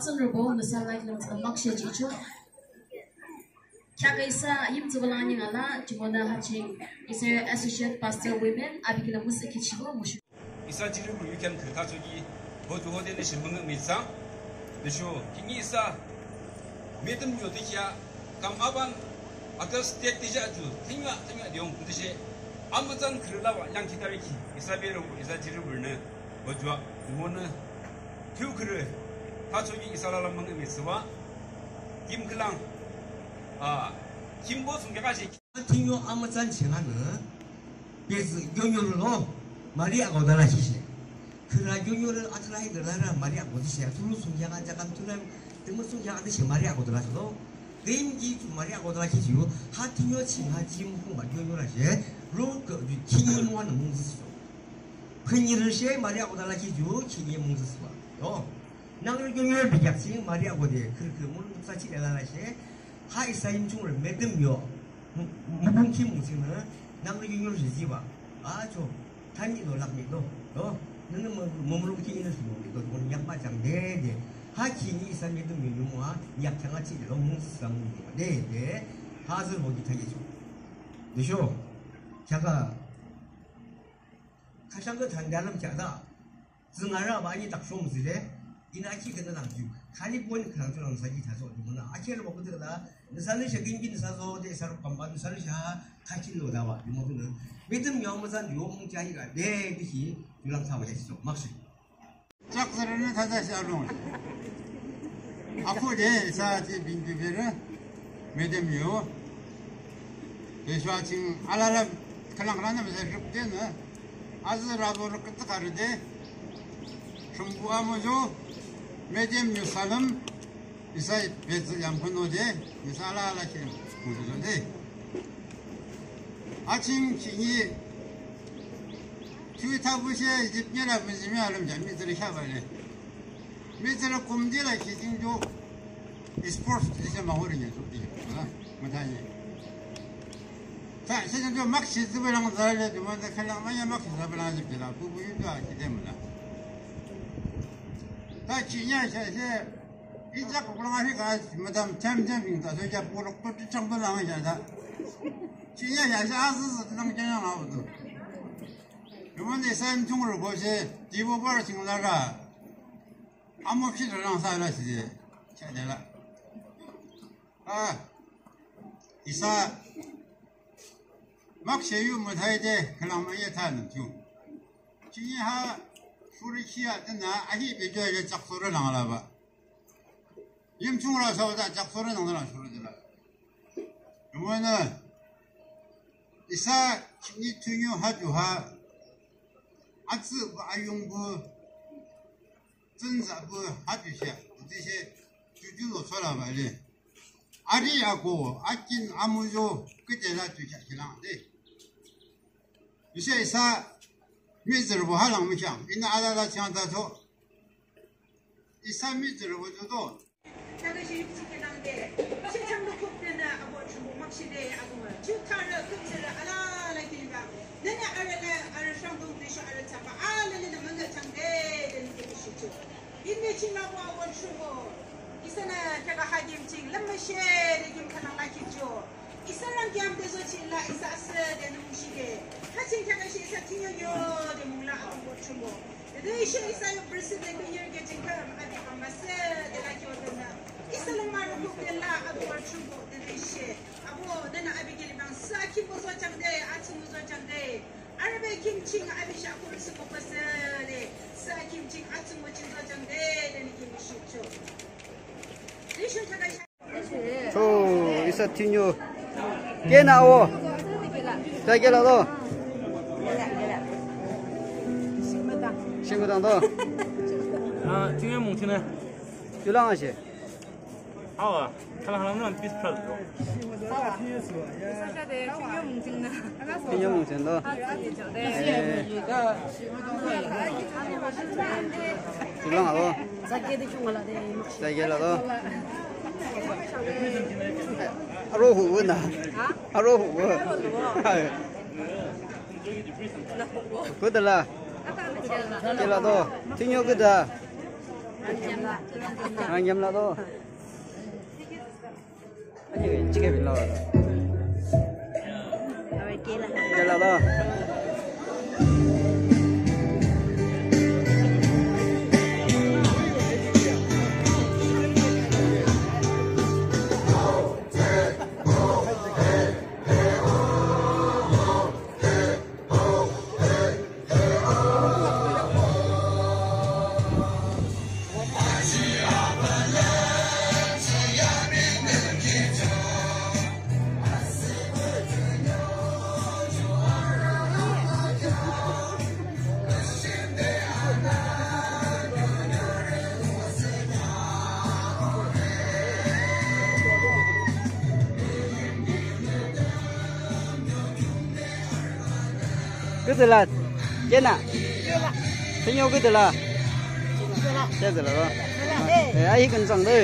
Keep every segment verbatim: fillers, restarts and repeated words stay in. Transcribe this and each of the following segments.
Atsungrübo, nüsa light lung tsü makshe jicho. Kheakü isa yimtsüba lang nying ala, jumonü ha ching isa Associate Pastor Women api kilim müsühkhi chibo mushu. Isa jipürü yu kheam khürü thachoki, ho ju hode nü shi müngühmühi thsang. Nü sho, khihni isa Metümnyo tükhea, kam aban August date tüshe aju, thünyua, thünyua de yong tüshe, amütsan khürü lawa, yangkhi tarikhi, isa berü, isa jipürünü, ho ju a, monü, thiyu khürü, thachoki isa lala müngühmühi thsüba, kim khülang, a, kimbo thsungkheak ashe. Thünyua amütsan ching anü, betsü yonyorü lo, mari akotala shishe. Khürü yonyorü atüla hi dala ra mari akotala shishe. Thulu thsungkheak ajakam thulu, tümü thsungkheak tüshe mari akotala shishe lo. Küyimki ju mari akotala shishe yo, ha thünyua ching ha jim khungba yonyorü she, ro kü ju khihni mo anü mungtsü shishe. Khihni rü she mari akotala shishe yo, khihni mungtsü shishe. Yo. Nangrü yonyorü bikheak ching mari akode, khürü khürü mulong tsa chile lalashe, ha isa Yimchungrü Metümnyo, mu-, mukung kim mung chingnü, nangrü yonyorü shi jiba, a cho, tami lo lakmi lo, lo, nünü mu-, mumulong ki inü shi mumulong, mumulong yakba jang de, de, ha khihni isa Metümnyo yunga, yak jang a chile lo, mung sa mung de, de, ha zü ho ki thaye cho. De sho, kheakü, khashang kü thandalam kheakü da. Tsüngara ba ani taksho müzüle, inü akhi künü lang ju, khali point khülang ju lang sa ki thaso, ju münü, akhi lo ba kutu la, nüsa nü shakin ki nüsa so, de saruk kamba, nüsa nü sha, khakin lo da ba, ju münü, Metümnyo amütsan yo mung cha hi ka, de, de hi, ju lang sa ba ya so, makshe. Chak zara nü thada sha long. Apu de, sa ji bin ju bere, Metümnyo. Yeshua ching alala khülang khülang nü mese rükde nü. Azü rabo rükde karde. Shungbu amujo. Metümnyo salüm. Isa betsü yam khüno de. Isa alala ching. Mujo de. Aching ching yi. Chui thabu she jip nyera mizimi alüm jam mitzri shabale. Mitzri kumdi la shi jing jo. Sports, ise mahuri nye so, ise, ha, mata ye. Ta, ise jo mak shi zibe lang zale, jo mata khalang ma ya mak shi zibe lang zibe la, bu bu yu da, shi dem la. Ta chi nya sha she, ija ko lang shi ka, madam, cham cham ing ta, so ja bu lok to chang to lang sha da. Chi nya sha she, a zi zi lang chang yang la, bu tu. Jumonü isa Yimkhiungrübo she, dibo bar ching larü, amokhi larü nangsa larü she, chade la. A, isa makshe yu müthaide khülang müyetha nangkhiung. Chini ha shurü khia tena ahi bejo ye chaksorü lang la ba. Yimkhiungrü saoda chaksorü nangde la shurü de la. Jumonü isa chini thünio ha ju ha atsüpü ayungpü tsüntsapü ha ju she, ju she, ju ju lo sola ba le. Arü ako, akin amuzho, küde la ju she khülang de. Isa isa mihtsürübo ha lang mükheang, inü alala ching tato. Isa mihtsürübo ju to. Thaküshe yukchiknangde, shechangde kukdenü abo chumbo makshide abo, chuktarü kümtsürü alala kinga. Nünü arüla, arü shangdung tüsho arü thsaba, alala nü münga changde, de nü küküshicho. Inü ching abo abo chumbo. Isanü thaka hakim ching, lümashe, de kim khülang lakhicho. Isa rang kiam de zochi la isa asüh de nungshide. Haching thaküshe isa thünio yo de mungla atumbo chumbo. Tütüshe isa yo president de yirke ching kam adi kamasüh de lakhi otonü. Isa lama rukuk de la atumbo chumbo tütüshe. Abo nünü abi kili bang sa kimbo zochangde, atsü muzhochangde. Arübe kim ching abi shakur sü mukbasüh de. Sa kim ching atsü mu ching zochangde, de nü kim shicho. Tüshe thaküshe Cho, isa thünio. Kena o. Ta kela to. Shimedang to. A, thünio mung thünio. Yulang ashe. Awa, kala kala nang pis pral to. Thünio mung thünio. Thünio mung thünio to. Eh. Yulang alo. Sa kela to. Aro hu na. Aro hu. Hai. Küdala. Kela to. Thünio küda. Angyam la to. Chike bilo. Kela to. Küdala, kena. Thünio küdala. Küdala to. Eh, ahi künchang de.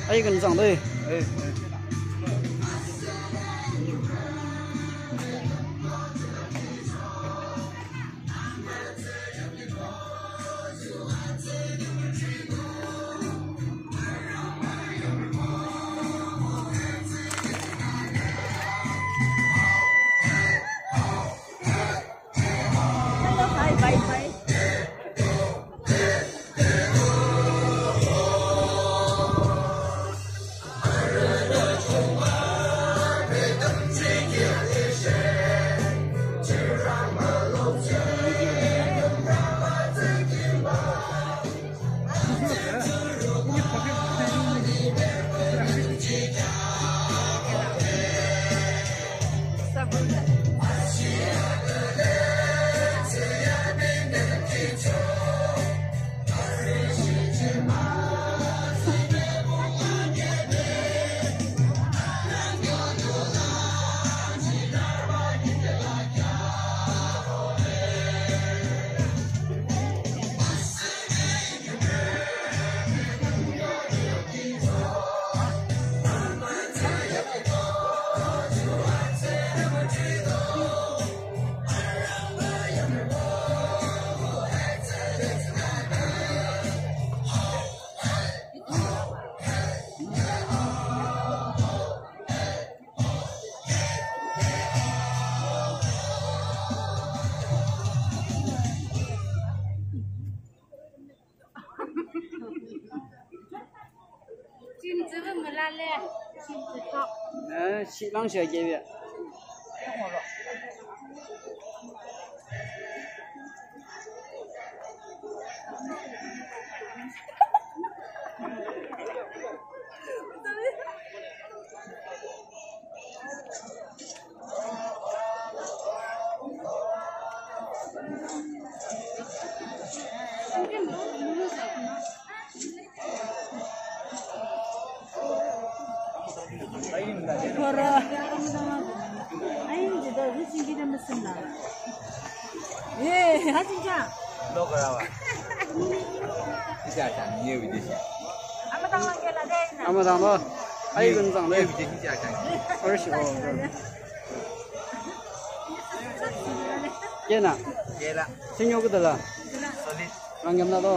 Ahi künchang de. Eh, eh. Eh, shi lang shi ke bi. Kora. Ayin jida, wishing gida missing na. Eh, ha jingja. Lo karawa. Isa chang, ye wide si. Ama tang lang ke la de na. Ama tang lo. Ayi gun tang le. Ye wide si chang. Or shi o. Ye na. Ye la. Sinyo kudala. Solid. Rangyam na to.